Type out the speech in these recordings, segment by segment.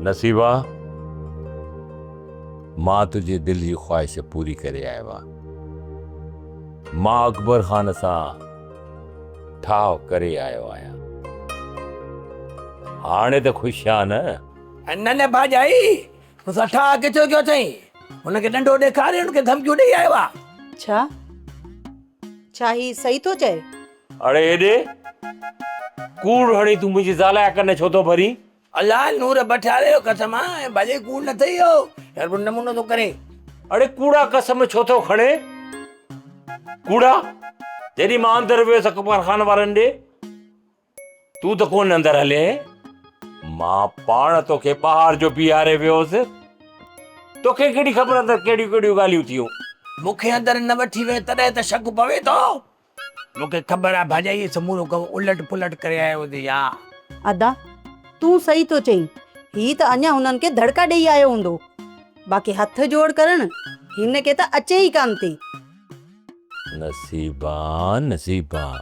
نصيبا، مان تنهنجي دل جي خواهش پوري ڪري آيو آهيان. مان اڪبر خان سان ٺاهه ڪري آيو آهيان. هاڻي ته خوش آهيان نه؟ نه نه ڀاڄائي، مون سان ٺاهه ڪٿي ڪيو اٿئي؟ هن کي ڏنڊو ڏيکاري هن کي ڌمڪيون ڏئي آيو آهي. ڇا؟ ڇا هي صحيح ٿو چئي؟ اڙي هيڏي، ڪوڙ هڻي تون منهنجي زال جا ڪن ڇو ٿو ڀرين؟ الله نور بٺاري جو قسم آ ڀلي ڪوڙ نه ٿئي اهو يار پوء نمونو ٿو ڪري. اڙي ڪوڙا قسم ڇو ٿو کڻي ڪوڙا جڏهن مان اندر ويس اڪبر خان وارن ڏي تون ته ڪونه اندر هلين مان پاڻ توکي ٻاهر جو بيهاري ويو هوس توکي ڪهڙي خبر اندر ڪهڙيون ڪهڙيون ڳالهيون ٿيون. مون کي اندر نه وٺي وئين تڏهن ته شڪ پوي ٿو. مون کي خبر آ ڀاڄائي سمورو ڪم الٽ پلٽ ڪري آيو هوندي يا. ادا تون صحيح ٿو چئين هي ته اڃا هنن کي ڌڙڪا ڏئي آيو هوندو باقي هٿ جوڙ ڪرڻ هن کي ته اچي ئي ڪانه ٿي. نصيبان نصيبان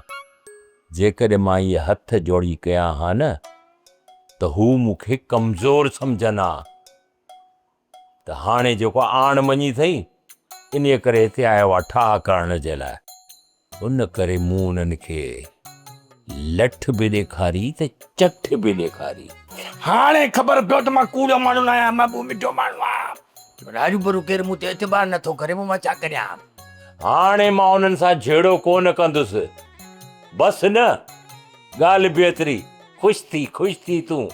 جيڪڏهن مان اهي هٿ جوڙي ڪيان ها نه ته هو مون کي ڪمزور سمجهن ها. ته هاڻي جيڪو آڻ مڃي اٿئي، انهيء ڪري هتي آيو آهي ٺاهه ڪرڻ جي لاء. ان ڪري مون انهن کي لٺ به ڏيکاري ته چٺ به ڏيکاري. هاڻي خبر پيو ته مان ڪوڙو ماڻهو نه آهيان، محبوب مٺو ماڻهو آهيان. پر هروڀرو ڪير مون تي اعتبار نه ٿو ڪري، پوء مان ڇا ڪريان؟ هاڻي مان انهن سان جهيڙو ڪو نه ڪندس. بس نه، ڳالهه به ايتري. خوش ٿي، خوش ٿي تون.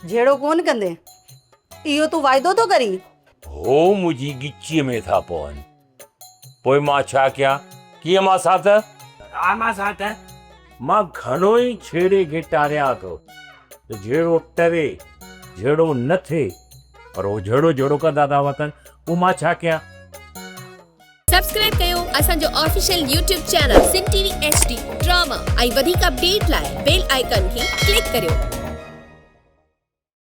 جهيڙو ڪونه ڪندين؟ اهو تون واعدو ٿو ڪرين؟ هو منهنجي ڳچيء ۾ ٿا پون. پوء مان ڇا ڪيان؟ ڪيئن مان ساٿ؟ ها مان ساٿ. مان گهڻو ئي جهيڙي کي ٽاريان ٿو ته جهيڙو ٽري، جهيڙو نه ٿئي، پر هو جهيڙو جهيڙو ڪندا ٿا وتن، پوء مان ڇا ڪيان؟ سبسڪرائب ڪيو اسان جو official YouTube channel Sindh T V H D drama ۽ وڌيڪ اپڊيٽ لاء بيل آئيڪان کي ڪلڪ ڪريو.